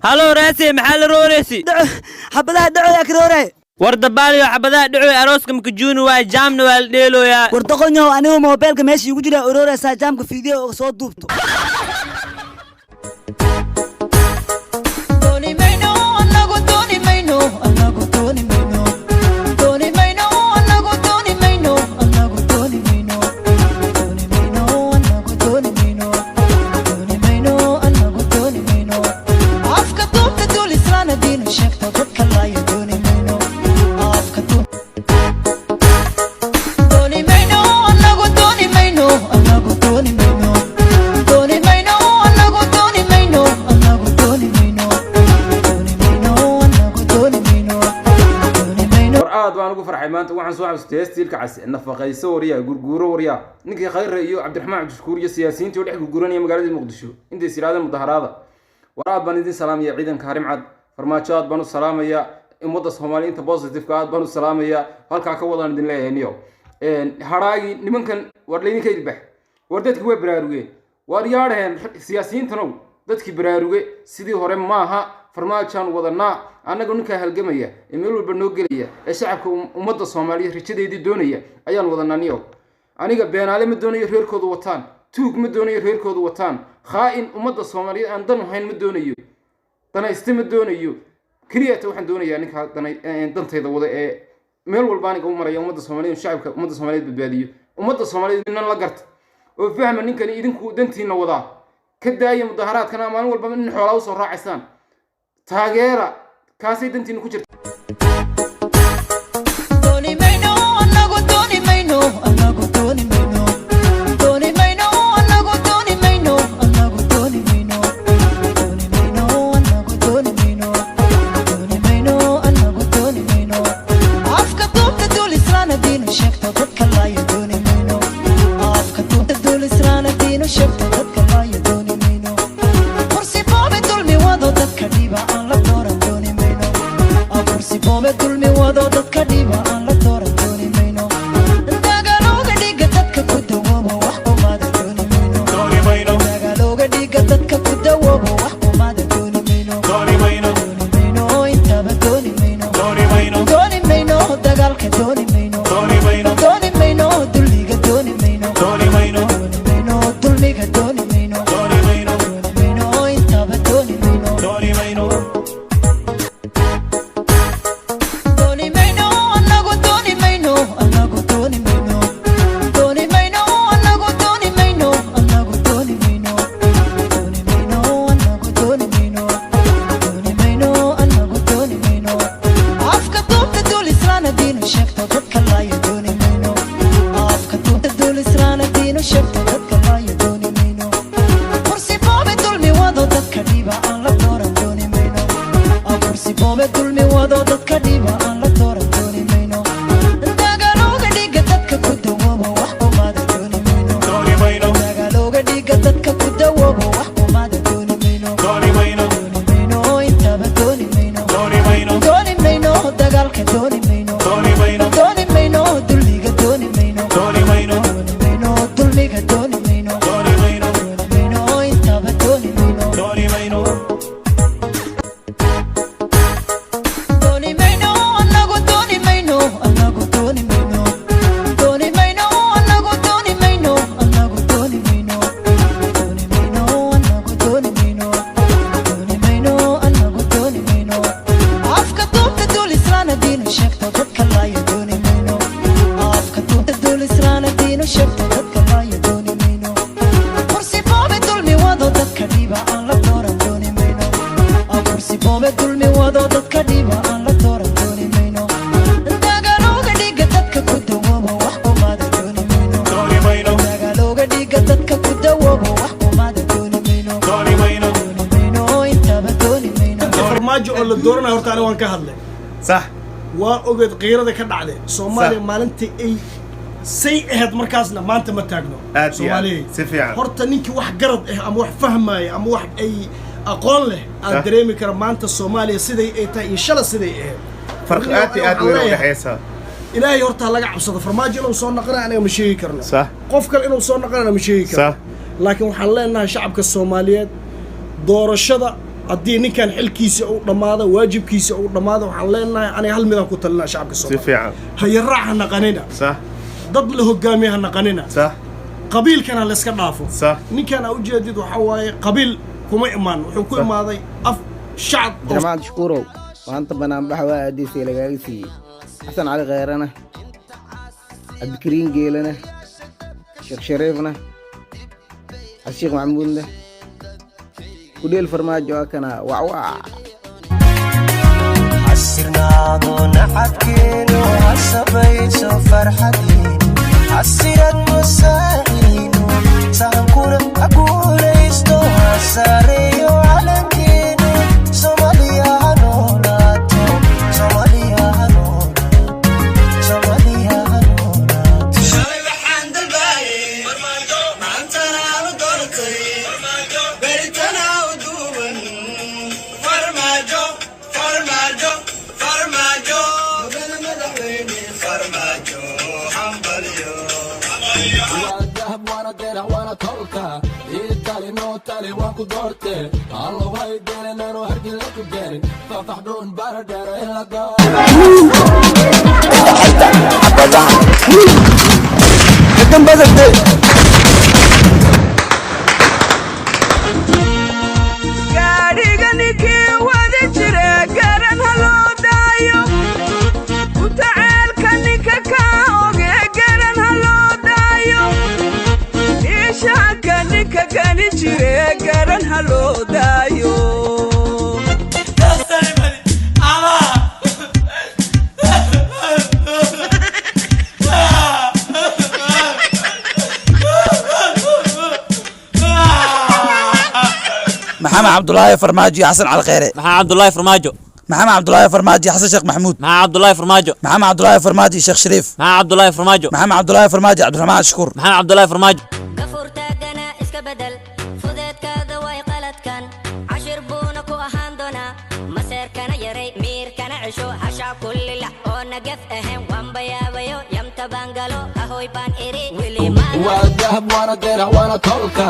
Halo raasi, maxaa la rooreysi? Xabadaha dhacoya karoore. War dabaaliyo, xabadaha dhacoy arooska makajuuni waay, jaamna waa la dheelooyaa. War doqonyahow, anigu moobeelka meesha igu jira orooreysaa, jaamka fiidiyo oo soo duubto. Dooni mayno anagu, dooni mayno anagu, dooni mayno, dooni mayno anagu, dooni mayno anagu, dooni mayno, dooni mayno anagu, dooni mayno, dooni mayno anagu, dooni mayno. Afka duubta duul islaana diinu sheegto dadka laaya, dooni mayno. Afka duub dooni mayno anagu, dooni mayno anagu, dooni mayno, dooni mayno anagu, dooni mayno anagu, dooni mayno, dooni mayno anagu, dooni mayno, dooni mayno. War aad baan ugu farxay maanta. Waxaan soo xasuustay heestii Ilka Case, nafaqayso waryaa, gurguuro waryaa, ninkii Khayre iyo Cabdiraxmaan Cabdishakuur iyo siyaasiyiintii oo dhex gurguranaya magaaladii Muqdisho intay is yidhahdeen mudaharaada. War aad baan idin salaamaya. Ciidanka Harimcad, Farmaajo aad baan u salaamaya. Ummadda Soomaaliyiinta positive-ka aad baan u salaamaya. Halkaa ka wadaan idin leeyahay niyo hadhaagii nimankan. War laydinka ilbax, war dadkii waa baraarugeen. War yaadhaheen siyaasiyiintanow, dadkii baraaruge, sidii hore maaha. Farmaajaan wadanaa annaga, ninkaa halgamaya ee meel walba noo gelaya ee shacabka ummadda Soomaaliyeed rajadeedii doonaya ayaan wadanaa niyo. Aniga beenaale ma doonayo reerkoodu wataan, tuug ma doonayo reerkoodu wataan, khaa'in ummadda Soomaaliyeed aan dan ahayn ma doonayo, danayste ma doonayo. Keliyata waxaan doonayaa ninkaa dantayda wada ee meel walba aniga u maraya ummadda Soomaaliyeed, shacabka ummadda Soomaaliyeed badbaadiyo. Ummadda Soomaaliyeed ninan la garta oo fahma ninkani idinku dantiina wadaa. Ka daaya mudaharaadkana maalin walba nin xoolaa usoo raacaysaan. Taageera, kaasay dantiina ku jirta. Dooni mayno anagu, dooni mayno anagu, dooni mayno, dooni mayno anagu, dooni mayno anagu, dooni mayno, dooni mayno anagu, dooni mayno, dooni mayno anagu, dooni mayno. Afka duubta duul islaana diinu sheegto dadka laaya, dooni mayno. Afka duubta duul islaana diinu sheegto dadka laaya, dooni mayno. Kursi boobe dulmi wado dadka dhiba aan la dooran, dooni mayno. Kursi boobe dulmi wado dadka dhiba aan la dooran, dooni mayno. Dagaalooga dhiga dadka ku dawooba wax kumaada, dooni mayno. Dagaalooga dhiga dadka ku dawooba wax kumaada, dooni mayno, dooni mayno, intaba dooni mayno, dooni mayno dagaalka, dooni mayno, dooni mayno dulliga, dooni mayno, dooni mayno dulmiga, dooni mayno, dooni mayno, intaba dooni mayno. Dooni mayno anagu, dooni mayno anagu, dooni mayno, dooni mayno anagu, dooni mayno anagu, dooni mayno, dooni mayno anagu, dooni mayno, dooni mayno anagu, dooni mayno. Afka duubta duul islaana diinu sheegto dadka laaya, dooni mayno. Afka duubta duul islaana diinu sheegto dadka laaya, dooni mayno. Kursi boobe dulmi wado dadka dhiba aan la dooran, dooni mayno. Kursi boobe dulmi wado dadka dhiba aan la dooran, dooni mayno. Dagaalooga dhiga dadka ku dawooba wax kumaada, dooni mayno. Dagaalooga dhiga dadka ku dawooba wax kumaada, dooni mayno, dooni mayno, intaba dooni mayno, dooni mayno dagaalka, dooni mayno, dooni mayno dulliga, dooni mayno, dooni mayno dulmiga, dooni mayno, dooni mayno, intaba dooni mayno. Dooni mayno anagu, dooni mayno anagu, dooni mayno, dooni mayno anagu, dooni mayno anagu, dooni mayno, dooni mayno anagu, dooni mayno, dooni mayno anagu, dooni mayno. Afka duubta duul islaana diinu sheegto dadka laaya, dooni mayno. Afka duubta duul islaana diinu sheegto dadka laaya, dooni mayno. Kursi boobe dulmi wado dadka dhiba aan la dooran, dooni mayno. Kursi boobe dulmi wado dadka dhiba aan la dooran, dooni mayno. Dagaalooga dhiga dadka ku dawooba wax kumaada, dooni mayno. Dagaalooga dhiga dadka ku dawooba wax kumaada, dooni mayno, dooni mayno, intaba dooni mayno. Farmaajo oo la dooranayo, horta aniga waan ka hadlay. Sax. Waa ogeed qiirada ka dhacday Soomaaliya maalintii ay say ahayd, markaasna maanta ma taagno. Aad iyo aad. Soomaaliya Si fiican. Horta ninkii wax garad ah ama wax fahmaya ama wax ay aqoon leh aad dareemi kara maanta Soomaaliya siday ay tahay iyo shala siday ahayd. Farqi aad iyo aad Waxaan weyn u leeyahay, dhexeysa. Ilaahay horta ha laga cabsado. Farmaajo inuu soo naqana anaga ma sheegi karno. Sax. Qof kale inuu soo naqanana ma sheegi karno. Sax. Laakiin waxaan leenahay shacabka Soomaaliyeed, doorashada Haddii ninkan xilkiisa uu dhammaado, waajibkiisa uu dhammaado, waxaan leenahay, aniga hal midaan ku talinaa shacabka Si Soomaaliya: fiican. Hayaraac ha naqanina, dad la hogaamiye ha naqanina, qabiilkana la iska dhaafo. Ninkan aa ujeedid waxaa waaye qabiil kuma imaan, wuxuu ku imaaday af shacab oo Cabdiraxmaan Shukuurow, maanta banaanbaxa waa aadiisay lagaaga siiyey Xasan Cali Kheyrena, Cabdikariin Geelena, Sheekh Shariifna, Xasan Sheekh Maxamuudna kudheel. Farmaajo akana wacwac. Xasirnaado nacabkeenu, hasabayso farxadiinu, xasirad musaaciinu, sahankuna ha guulaysto, hasareeyo calankeenu. Soomaaliya ha noolaato, Soomaaliya ha noolaato, Soomaaliya ha noolaato. Shalay waxaan dalbaayay, maantana aanu doortay, beritana u duuban Farmaajo, Farmaajo, Farmaajo. Mudane madaxweyne Farmaajo, hambalyo. Dahab waana deerax waana tolka ii tali, noo tali, waan ku doorte. Allow hay deelanano hargila ku gaarin fafaxdhuun bara dheero in la dooro. Xabadaha kadambadade. Gaadhiga ninkii wadi jire garan ha loo daayo, kutaceelka ninka ka oge garan ha loo daayo, dhiishaanka ninka gani jire garan ha loo daayo. Maxamed Cabdulaahi Farmaajo iyo Xasan Cali Kheyre. Maxamed Cabdulaahi Farmaajo. Maxamed Cabdulaahi Farmaajo iyo Xasan Sheekh Maxamuud. Maxamed Cabdulaahi Farmaajo. Maxamed Cabdulaahi Farmaajo iyo Sheekh Shariif. Maxamed Cabdulaahi Farmaajo. Maxamed Cabdulaahi Farmaajo, Cabdiraxmaan Shukuur. Maxamed Cabdulaahi Farmaajo. Gafuurtaagana iska bedel, fudeedkaada way qaladkan, cashir buuna ku ahaan doonaa. Maseerkana yaray, miirkana cesho, hashaa kullilax oo nagaf ahayn. Waanbayaabayo yamta baan galo, ahoy baan iri weli. Waa dahab waana deerax waana tolka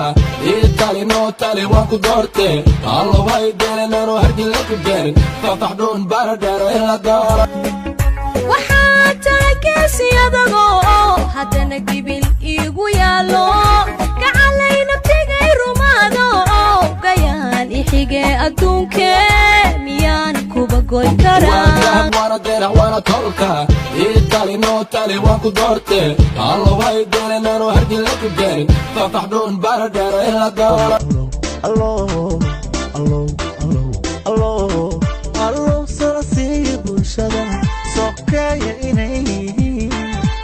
ii tali, noo tali, waan ku doorte. Allow hay deelanano hargila ku gaarin fafaxdhuun bara dheero in la dooro. Waxaa tahay geesi adagoo haddana gibil iigu yaallo, gacalay nabtigay rumaado, gayaan ixige adduunke miyaan kuba goy Waa karaa? Dahab waana deerax waana tolka ii tali, noo tali, waan ku doorte. Allow hay deelanano hargila ku gaarin fafaxdhuun bara dheero in la dooro. Allow sala siiya bulshada sokeeya inay yihiin,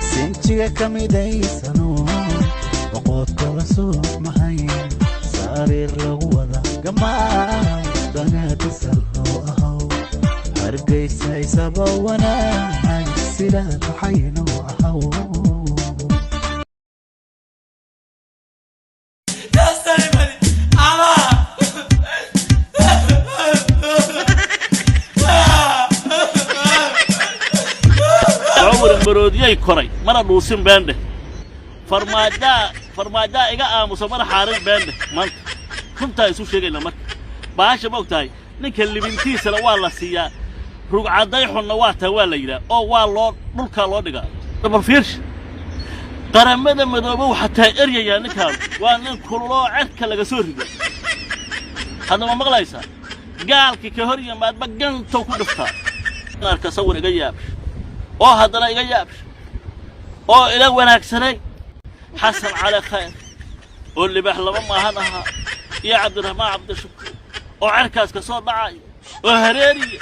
sinjiga ka midaysano, boqodkala soo mahayn, sariir lagu wada gamaa, banaadisal loo ahaw, Hargeysa isaba wanaag sidaa maxaynoo ahaw. Cumar maroodiyay koray mana dhuusin beendheh, Farmaajaa, Farmaajaa iga aamusa mana xaarin beendheh. Maanta runtaa isu sheegayna marka baasha ma og tahay, ninka libintiisana waa la siiyaa, rugcadday xunna waa tahay, waa la yidhaah oo waa loo dhulkaa loo dhigaa. Bal fiirsha, Qaramada Madoobow xataa eryayaa ninkaan, waa nin kululoo cerka laga soo rido. Haddama maqlaysaa, gaalkii ka hor yimaadba gantow ku dhiftaa. Arka sawir iga yaabsha oo haddana iga yaabsha oo ila wanaagsanay, Xasan Cali Khayr oo libaax laba maahan ahaa iyo Cabdiraxmaan Cabdishakuur oo cerkaas ka soo dhacaya oo hareeriya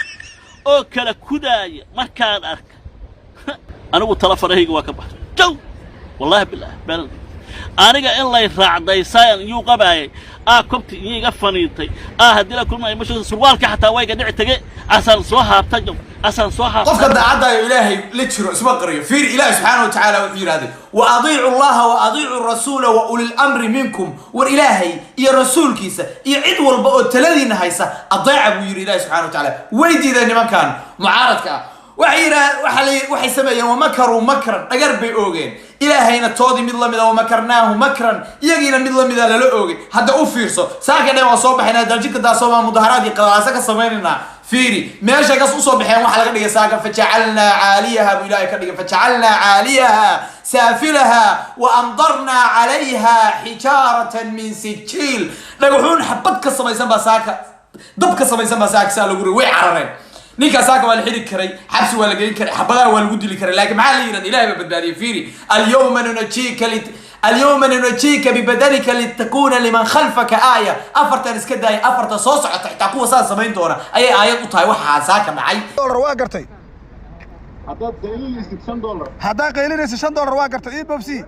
oo kala kudaaya. Markaan arka anigu tala farahayga waa ka baxay jow, wallaahi bilaah been. Aniga in lay raacdaysayan iyuu qabaayay, aa kobti iyo iga faniintay, aa haddii la kulmaya masha surwaalka xataa waa iga dhici tage, asaan soo haabta jow, asaan soo haabta. Qofka daacaddayo Ilaahay la jiro isma qariyo. Fiir, Ilaahi subxaana wa tacaala wuxuu yidhahday: "Wa adiicu Allaha wa adiicu rasuula wa ulil amri minkum." War Ilaahay iyo rasuulkiisa iyo cid walba oo taladiina haysa adeeca, buu yidhi Ilaahi subxana wa tacaala. Way diideen nimankan mucaaradka ah. Waxay yidhaah waxa la waxay sameeyeen ومكروا مكرا, dhagar bay oogeen. Ilaahayna toodii mid lamid ah, wamakarnaahu makran, iyagiina mid lamid ah lala oogay. Hadda u fiirso, saaka dhan waa soo baxaynaa, daljidka daasoo mudaharaad iyo qalaasa ka samaynaynaa. Fiiri meesha kas usoo baxeen, waxaa laga dhigay saaka fajacalnaa caaliyaha buu Ilaahay ka dhigay, fajacalnaa caaliyaha saafilaha wa amdarnaa calayha xijaaratan min sijiil. Dhagaxuun xabad ka samaysan baa saaka, dab ka samaysan baa saaka saa lagu ri. Way carareen. Ninkaa saaka waa la xiri karay, xabsi waa la geyn karay, xabadaha waa lagu dili karay, laakiin maxaa la yidhahda? Ilahay baa badbaadiyay. Fiiri, alyawma nunajiika bibadanika litakuna liman khalfaka aaya. Afartan iska daaya, afartan soo socota xitaa kuwa saa samayn doona ayay aayad u tahay waxaa saaka dhacay. Dolar waa gartay. Haddaad qaylinaysa $5 waa gartay. Ii bobsi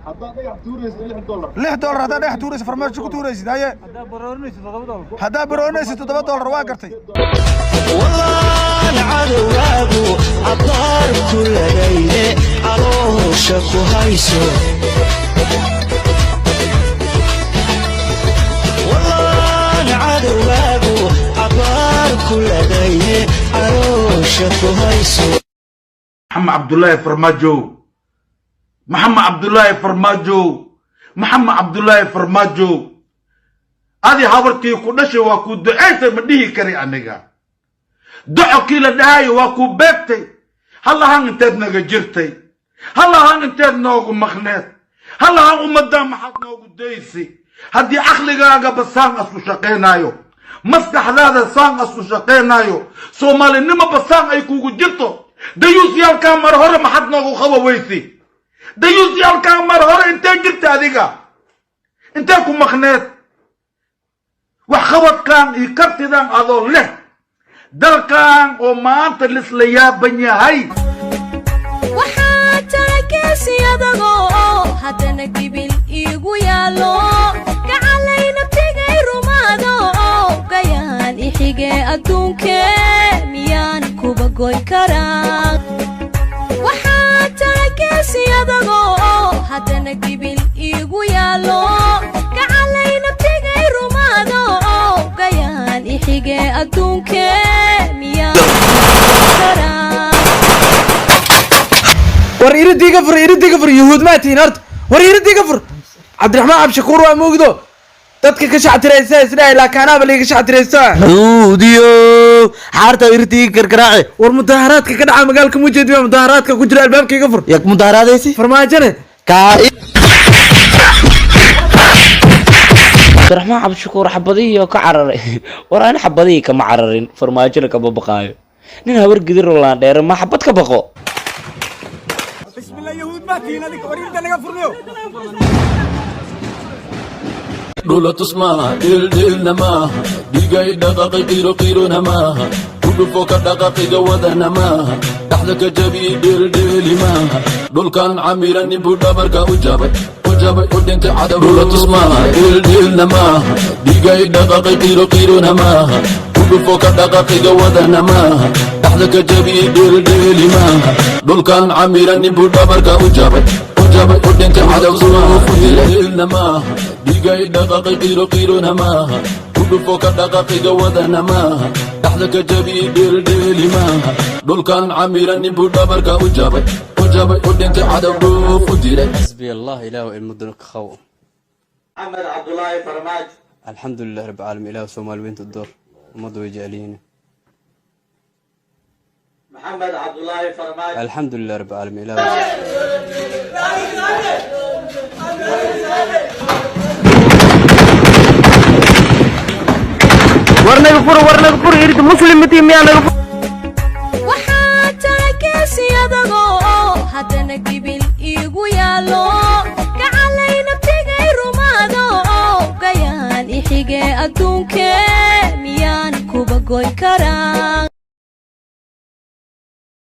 $6 haddaad dhagax tuuraysa, farmaajo ku tuuraysid. Haye, haddaad baroorinaysid $7 waa gartay. Waan cadowgaagu cabbaar ku lagayne, caloosha ku hayso. Waan cadowgaagu cabbaar ku lagayne, caloosha ku hayso. Maxamed Cabdullaahi Farmaajo, Maxamed Cabdullaahi Farmaajo, Maxamed Cabdullaahi Farmaajo, adi habartii ku dhashay waa kuu ducaysay, ma dhihi kari aniga. Docokii la dhahayo waa kuu beegtay. Hallahan inteed naga jirtay, hallahan inteed noogu maqneed, hallahan ummaddaa maxaad noogu daysay? Haddii caqligaagaba saan asku shaqaynaayo, maskaxdaada saan asku shaqaynaayo, soomaalinimoba saan ay kugu jirto, dayuusyaalkaa mar hore maxaad noogu qaba weysi? Dayuusyaalkaa mar hore intee jirta adiga? Intee ku maqneed? Waxqabadkan iyo kartidan adoo leh, dalkan oo maanta lisla yaaban yahay. Waxaa tahay geesi adagoo haddana gibil iigu yaallo, gacalay nabtigay rumaado, gayaan ixige adduunke miyaan kuba goy karaa? Waxaa tahay geesi adagoo haddana gibil iigu yaallo, gacalay nabtigay rumaado, gayaan ixige adduunke miyaan karaa? War iridiga fur, iridiga fur! Yuhuud maa tihiin horta? War iridiga fur! Cabdiraxmaan Cabshakuur waa moogdo dadka ka shactiraysa isdhahay, laakaanaaba liiga shactiraysa. Huudiyo xaarta irtiga karkaraace. War mudaharaadka ka dhaca magaalka mujeedi baa mudaharaadka ku jira, albaabka iga fur. Yak mudaharaadaysi? Farmaajane. Kaa. Cabdiraxmaan Cabdishakuur xabadihii oo ka cararay. War aan xabadihii kama cararin, farmaajona kama baqaayo. Nin habar gidir oo laandheere ma xabad ka baqo? بسم الله، يهود ما تينا لك وريد لك فرنيو. Dhulatus maaha, dhiildhiilna maaha, dhigay dhaqaqi, qiiro qiirona maaha, kudhufo ka dhaqaqiga wadana maaha, dhaxda ka jabi, dhiildhiili maaha. Dhulkan camiran inbuu dhabarka u jabay, u jabay, u dhintay cadow. Dhulatus maaha, dhiildhiilna maaha, dhigay dhaqaqi, qiiro qiirona maaha, kudhufo ka dhaqaqiga wadana maaha, dhaxda ka jabi, dhiildhiili maaha. Dhulkan camiran inbuu dhabarka u jabay, u jabay, u dhintay cadow. Dhiildhiilna maaha, dhigay dhaqaqi, qiiro qiirona maaha, kudhufo ka dhaqaqiga wadana maaha, dhaxda ka jabi, dhiildhiili maaha. Dhulkan camiran inbuu dhabarka u jabay, u jabay, u dhintay cadow dhuuf u dilay. حسبي الله، إله المدن خو. محمد عبد الله فرماج. الحمد لله رب العالمين، إله سومال وينت الدور ومضوا يجعلين. محمد عبد الله فرماج. الحمد لله رب العالمين، إله. War naga fur, war naga fur! Irid muslim mitii miyaa? Naga fur! Waxaa tahay geesi adagoo haddana gibil iigu yaallo, gacalay nabtigay rumaado, gayaan ixige adduunke miyaan kuba goy karaa?